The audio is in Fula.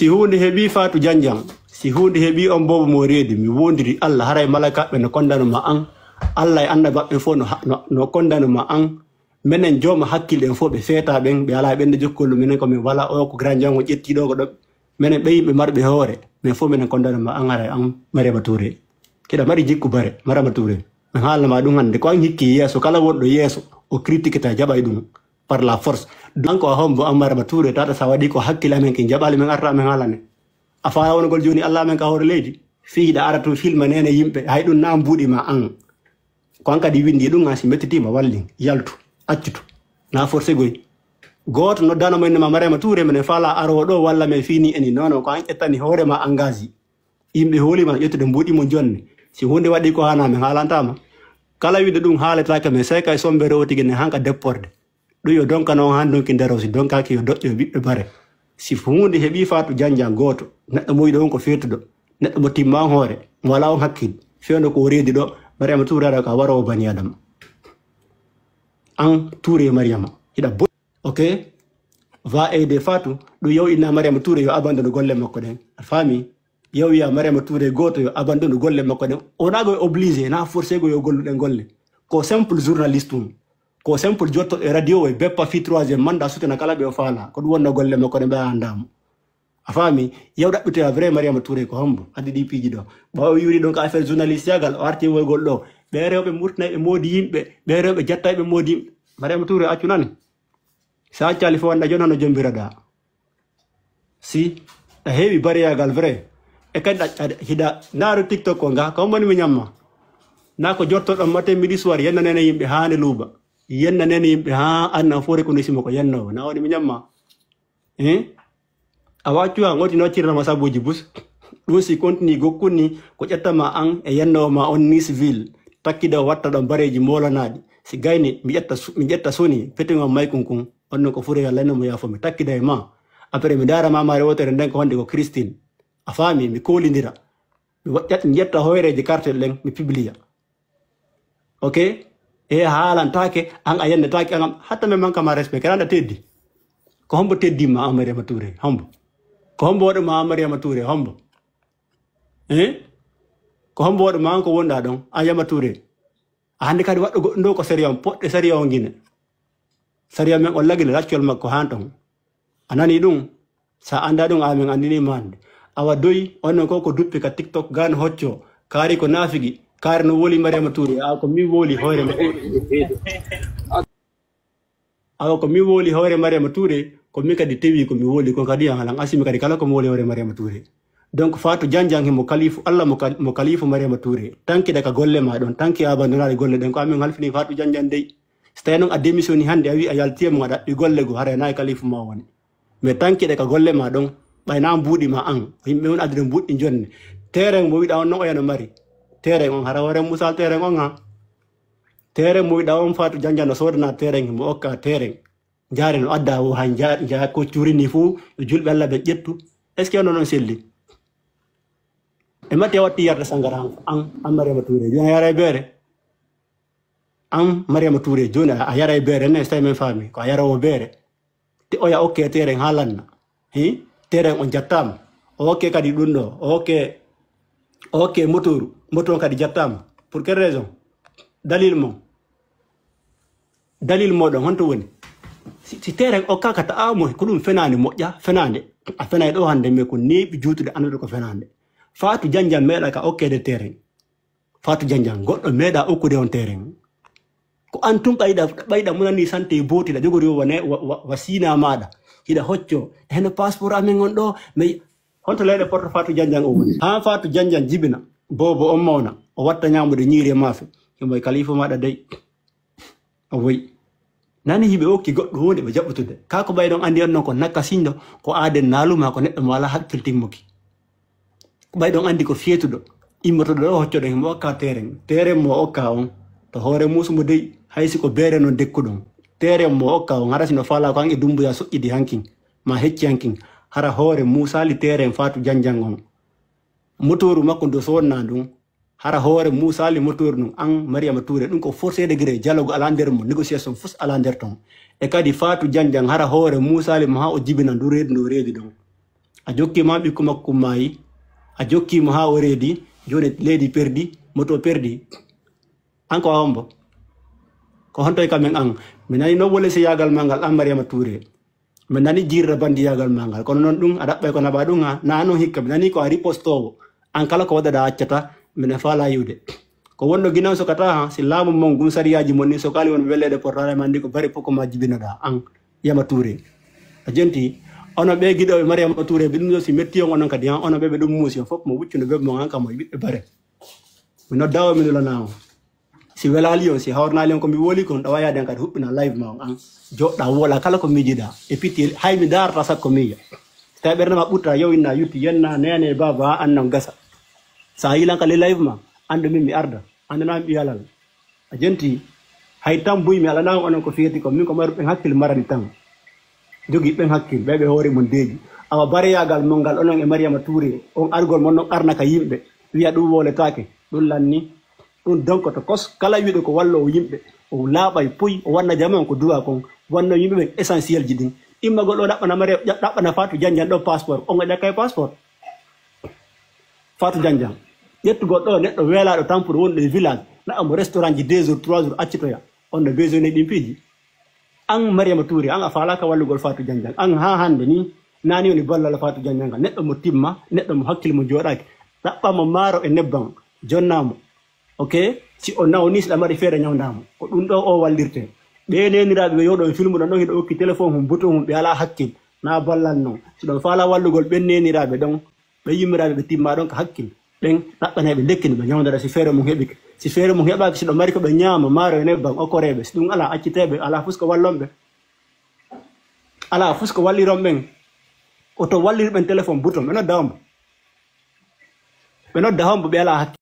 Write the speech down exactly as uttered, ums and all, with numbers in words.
Si huunde heɓii Faatu Janjan, si huunde heɓii on boobo mo reedi, mi woondiri Allah, haray malakaaɓe no kondano ma an, Allah e annabaɓe fof no, no, no kondano ma an. Menen jooma hakkille en fof ɓe feeta ɓen, ɓe alaa ɓen nde jokkollu, menen ko min wala o ko grand jango ƴetti ɗo ko ɗo. Menen ɓe yimɓe marɓe hoore, men fof menen kondano ma an, haray an Mariama Touré. Kiɗa mari jikku bare, Mariama Touré. Min haalna ma ɗum hannde, ko an hikki yeeso, kala wonɗo yeeso, o critiqueta, jaɓay ɗum par la force. An ko a hombo an Mariama Touré, tata sa waɗi ko hakkille amen kin jaɓali men arta men haalane. A faala wonugol jooni Allah men ka hoore leydi. Fii hiɗa ara tun filma nene yimɓe, hay ɗum na mbuuɗi ma an. Ko an kadi windi ɗum an si mettitima wallin, yaltu, accutu. Na forcé goy. Gooto noddano mo innama Mariama Touré, menen faala arowo ɗo walla men fini eni. Non, non, ko an ƴettani hoore ma engagé. Yimɓe hoolima no ƴettude mbuuɗi mum jonne. Si huunde waɗi ko hana men haalantama. Kala wiide ɗum haaletaake men, sey kay sombere o tigi ne hanka depporde. Ɗum yo donkano on han donki ndero, si donkaaki yo doƴƴo e ɓiɓɓe bare. Si huunde heɓi Faatu Janjan gooto, neɗɗo mo yiɗo on ko feetuɗo, neɗɗo mo timma on hoore, mo wala on hakkil, fewndo ko o reedi ɗo, Mariama Touré ara ka waro o bani Adama. An Touré Mariama, hiɗa bo-, ok? Va aider Faatu, ɗum yo inna Mariama Touré yo abandonne golle makko ɗen. A faami? Yo wiya Mariama Touré gooto yo abandonne golle makko ɗen. O na go obligé, na forcé go yo gollu ɗen golle. Ko simple journaliste ɗum. Ko simple jotto e radio e beppa fi troisième mandat sutena kala ɓe o faala. Ko ɗum wonno golle makko ɗen ɓe a anndaamo. A faami? Yaw ɗaɓɓitoya vrai Mariama Touré ko hombo addi ɗi piiji ɗo. Ɓawo yuri ɗon ko affaire journaliste yagal o arti woygol ɗo. Ɓe rewɓe murtinay ɓe moodi yimɓe. Ɓe rewɓe jattay ɓe moodi yimɓe. Mariama Touré accu nani. Sa accali fof wonɗa joni hono jombiraɗa. Si, a heewi bariyagal vrai. E kadi ɗa, ɗa, hiɗa ndaaru TikTok ko nga, ko moni mi ñamma. Na ko jottoɗon matin midi soir, yenna nene yimɓe haa nde luuba. Yenna nene yimɓe haa anna fof reconnaissimo ko yennoowo. Na woni mi ñamma. Eh? A waccu an, oti no cirnama sabuji bus. Ɗum si continue gokkun ni, ko ƴettama an e yennoowo ma on Nice ville. Takkida o watta ɗon bareji molanaɗi. Si gayni, mi ƴetta su-, mi ƴetta soni, fetiŋo maykun kun. On non ko fure Yalla, enen mo yaafo mi takkida e ma. Après mi ndaara ma mare wotere nden ko honde ko Christine. A faami, mi koolindira. Mi wa-, ƴat-, mi ƴetta hoyreeje kartel ɗen, mi publia. Ok? E haalantaake, an a yennetaake, an am, hatta men manka ma respect, keranda teddi. Ko hombo teddi ma an Mariama Touré? Hombo? Ko hombo waɗu ma an Mariama Touré? Hombo? Eh? Ko hombo waɗu ma an ko wonɗa ɗon? An Yama Touré. A hannde kadi waɗɗo goɗɗum ɗo ko sérieux on, poɗɗe sérieux on Gine. Sérieux men on lagine laccol makko haan ton. A nani ɗum? Sa annda ɗum, amin anndini ma hannde. Awa doy, onon ko ko duppi ka TikTok, gan hocco. Kaari ko naafigi. Kaari no woli Mariama Touré. Awa ko mi woli hoore ma. Awa ko mi woli hoore Mariama Touré. Ko mi kadi tewi ko mi woli kon kadi an halan asimi kadi kala ko mi woli hoore Mariama Touré. Donc Fatou Janjan himo kalifu, Allah mo kal-, mo kalifu Mariama Touré. Tanki daga golle ma ɗon, tanki abandonade golle ɗen ko amin halfini Fatou Janjan dey. So tawi noon a démissioni hannde, a wi a yalti e mum, a ɗaɓɓi golle goo, haray na e kalifu ma woni. Mais tankiɗe ka golle ma ɗon, ɓay na mbuuɗi ma an, yimɓe on addude mbuuɗi jonne. Terrain mo wiɗa on noon o yano mari. Terrain on, hara hoore Moussa terrain on ha. Terrain mo wiɗa on Fatou Janjan no soodana terrain, mo okka terrain. Jaare no adda o ha ja-, ja ko curini fuu, yo julɓe Allah ɓe ƴettu. Est-ce que on noon selli? E matti a watti yarde sangara an, an, an Mariama Touré. Joni a yara e beere. An Mariama Touré, joni a, a yara e beere, ne, so tawi men faami, ko a yarawo beere. Te oya okke terrain ha lanna. Hi? Terrain on jattaama. O okke kadi ɗum ɗo. O okke, o okke motoru. Motoru on kadi jattaama. Pour quelle raison? Dalil mo. Dalil moɗon, honto woni? Si, si terrain o kakata a mo, ko ɗum fenaande moƴƴa, fenaande. A fenay ɗo hannde, mais ko neeɓi juutude anndude ko fenaande. Fatou Janjan meeɗa ka okkede terrain. Fatou Janjan, goɗɗo meeɗa okkude on terrain. Ko an tun ɓayɗa, ɓayɗa munani sante e booti, ɗa jogori wa ne-, wa, wa, wa sina maɗa. Hiɗa hocco, heno passeport amen on ɗo, mais honto leyɗe porto Fatou Janjan o woni? Ha Fatou Janjan jibina, bobo on mawna, o watta ñamude ñiiri e maafe. Himo e kalifu maɗa dey. O woyi. Nani hiɓe okki goɗɗo huunde ɓe jaɓɓutude. Kaa ko ɓay ɗon anndi on non ko nakkasinɗo, ko aaden naaluma, ko neɗɗo mo alaa hakkil timmuki. Ko ɓay ɗon anndi ko feetuɗo. Immotoɗo ɗo hoccoɗen mo okka terrain. Terrain mo okka on. To hoore muusu mo dey, hay si ko beere non dekkuɗon. Terrain mo okka on, hara si no faalaa ko an e Dumbuya soƴƴidi hankin, ma hecci hankin. Hara hoore muusaali terrain Fatou Janjan on. Motooru makko ndu sonna ndun. Hara hoore muusaali moteur nun, an Mariama Touré, ɗum ko forcé degré, dialogue alaa nder mum, négociation fus alaa nder ton. E kadi Fatou Janjan, hara hoore muusaali mo haa o jibina ndu reedu, ndu reedi ɗon. A jokki ma ɓikku makko maayi, a jokki mo haa o reedi, jooni leydi perdi, moto perdi. An ko a hombo? Ko honto e kamen an? Mi nani no wole si yagal ma ngal an Mariama Touré. Mi nani jirra bandi yagal ma ngal. Kono non ɗum a ɗaɓɓay ko naɓa ɗum ha. Na non hikka mi nani ko a ripostowo. An kala ko waɗaɗa accata, mine faala yiwde. Ko wonno ginan sokata ha, si laamu mon gun sariyaji mon ni sokali won welede portale ma ndi ko bari poko ma jibinoɗa an Yama Touré. A jenti, ono ɓe giɗoɓe Mariama Touré ɓe ɗum ɗo si metti on onon kadi ha, ono ɓe ɓe ɗum muusi on fof mo wuccuno ɓe mo an kam o e ɓiɓɓe bare. Mi nodda o mi nulana on. Si welali on, si hawrnali on ko mi woli kon ɗo wayaden kadi huɓɓina live ma on an. Joɗɗa wola kala ko mijiɗa. E pitti hay mi darata sakko miya. Tawi ɓernde ma ɓutta yowinna yutti yenna nene baba an non gasa. Sa yilan ka le live ma, ande min mi arda, ande na mi ɓiyalal. A jenti, hay tan buy mi alanama onon ko fiyeti kon, min ko maru ɓen hakkil marani tan. Jogi ɓen hakkil, ɓe ɓe hoore mun deeji. Awa bareyagal mon ngal onon e Mariama Touré, on argol mon non arna ka yimɓe, wiya ɗum woletaake, ɗum lanni. Ɗum donkoto kos, kala wiɗo ko wallowo yimɓe, o laaɓay puy, o wanna jama on ko duwa kon, wanno yimɓe ɓen essentiel ji ɗin. Immagol ɗo ɗaɓɓana Mariama, ɗaɓɓana Fatou Janjan ɗo passeport, on e ƴakkay passeport. Fatou Janjan. Ƴettugol ɗo neɗɗo weelaaɗo tampuɗo wonɗo e village, naɓa mo restaurant ji deux jours, trois jours, accitoya. On no besoin ɗin piiji. An Mariama Touré, an a faalaka wallugol Fatou Janjan. An ha hande ni, nani woni ballal Fatou Janjan ngal. Neɗɗo mo timma, neɗɗo mo hakkil mo jooɗaaki. Ɗaɓɓa mo maaro e nebban, jonna mo. Ok? Si o nawni, si ɗa mari feere ñawnda mo. Ko ɗum ɗo o wallirte. Ɓe neniraaɓe ɓe yowɗo e filmuɗo non, hiɗo okki téléphone hum, bouton hum, ɓe alaa hakkil. Na ballal non. Si ɗon faala wallugol ɓen neniraaɓe ɗon, ɓe yimmiraaɓe ɓe timma ɗon ka hakkil. Ɓen ɗaɓɓanay ɓe ndekkini ɓe ñawdara si feere mum heɓike. Si feere mum heɓaaki, si ɗo mari ko ɓe ñaama maaro e nebban okkoreeɓe. Si ɗum alaa, acciteeɓe, alaa fus ko wallon ɓe. Alaa fus ko walliron ɓen. Oto wallir ɓen téléphone bouton. Ɓe nodda hombo? Ɓe nodda hombo ɓe alaa hakkil.